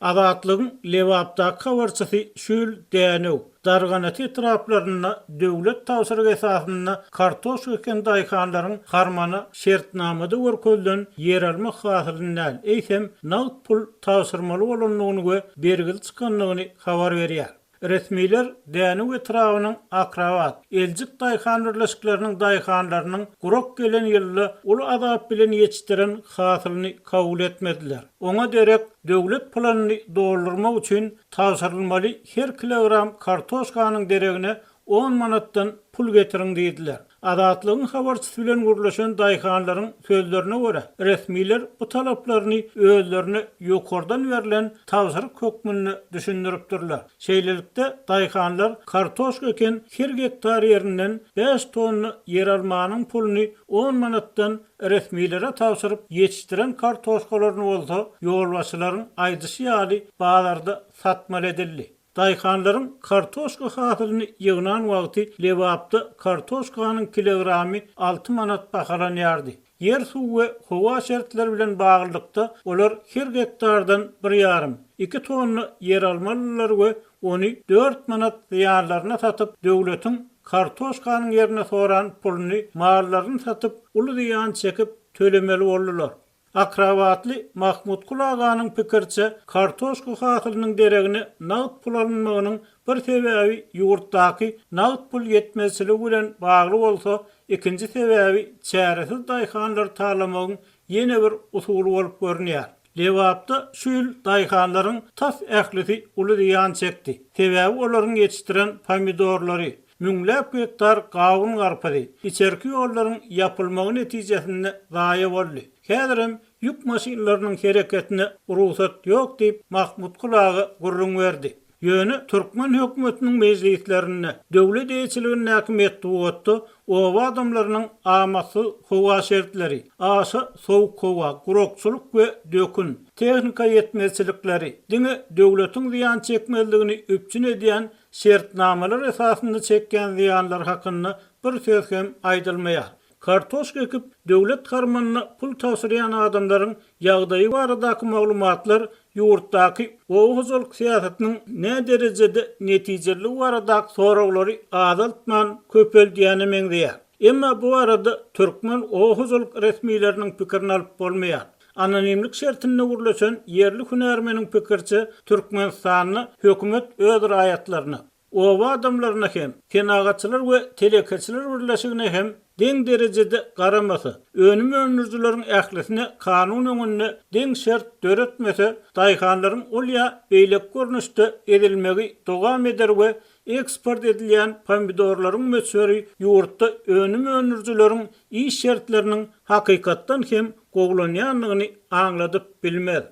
Azatlygyň Lebapdaky habarçysy şu ýyl Dänew, Darganata etraplarynda döwlet tabşyrygy esasynda kartoşka eken daýhanlaryň harmana şertnamada görkezilen ýeralma hasylyny däl, eýsem, nagt pul tabşyrmaly bolandygyny we bergili çykandygyny habar berýär. Resmiler Dänew etrabynyň Akrabat, Eljik daýhan birleşikleriniň daýhanlarynyň gurak gelen ýylda uly azap bilen ýetişdiren hasylyny kabul etmediler. Oňa derek döwlet planyny doldurmak üçin tabşyrylmaly her kilogram kartoşkanyň deregine on manatdan pul getiriň diýdiler. Azatlygyň habarçysy bilen gürleşen daýhanlaryň sözlerine görä, resmiler bu talaplaryny özlerine ýokardan berlen tabşyryk hökmünde düşündiripdirler. Şeýlelikde, daýhanlar kartoşka eken her gektar ýerinden bäş tonna ýeralmanyň puluny on manatdan resmilere tabşyryp, ýetişdiren kartoşkalaryny bolsa, ýolbaşçylaryň aýdyşy ýaly, bazarda satmaly edildi. Daýhanlaryň kartoşka hasylyny ýygnan wagty Lebapda kartoşkanyň kilogramy alty manat bahalanýardy. Ýer-suw we howa şertleri bilen baglylykda, olar her gektardan bir ýarym, iki tonna ýeralmalydylar we ony dört manat zyýanlaryna satyp, döwletiň kartoşkanyň ýerine soran puluny mallaryny satyp, uly zyýan çekip, tölemeli boldular. Akrabatly Mahmutkul aganyň pikiriçe, kartoşka hasylynyň deregine nagt pul alynmagynyň bir sebäbi ýurtdaky nagt pul ýetmezçiligi bilen bagly bolsa, ikinji sebäbi çäresiz daýhanlary talamagyň ýene bir usuly bolup görünýär. Lebapda şu ýyl daýhanlaryň tas ählisi uly zyýan çekdi. Sebäbi olaryň ýetişdiren pomidorlary, Müňläp gektar gawun-garpyzy içerki ýollaryň ýapylmagy netijesinde zaýa boldy. Häzirem ýük maşynlarynyň hereketine rugsat ýok diýip, Mahmutkul aga gürrüň berdi. Ýöne türkmen hökümetiniň mejlislerinde, döwlet eýeçiligindäki metbugatda oba adamlarynyň amatsyz howa şertleri, aşa sowuk howa, gurakçylyk we dökün, tehnika ýetmezçilikleri diňe döwletiň zyýan çekmezligini üpjün edýän Şertnamalar esasynda çekýän zyýanlary hakynda bir söz hem aýdylmaýar. Kartoşka ekip, döwlet harmanyna pul tabşyrýan adamlaryň ýagdaýy baradaky maglumatlar ýurtdaky oba hojalyk syýasatynyň näderejede netijeliligi baradaky soraglary azaltman köpeldýäne meňzeýär. Emma bu barada türkmen oba hojalyk resmileriniň pikirini alyp bolmaýar. Anonimlik şertinde gürleşen ýerli hünärmeniň pikiriçe, Türkmenistanda hökümet öz raýatlaryna, oba adamlaryna hem, Senagatçylar we telekeçiler birleşigine hem deň derejede garamasa, önüm öndürijileriň ählisine kanun öňünde deň şert döretmese, daýhanlaryň ol ýa beýleki görnüşde ezilmegi dowam eder we eksport edilýän pomidorlaryň möçberi ýurtda önüm öndürijileriň iş şertleriniň hakykatdan hem gowulanýandygyny aňladyp bilmez.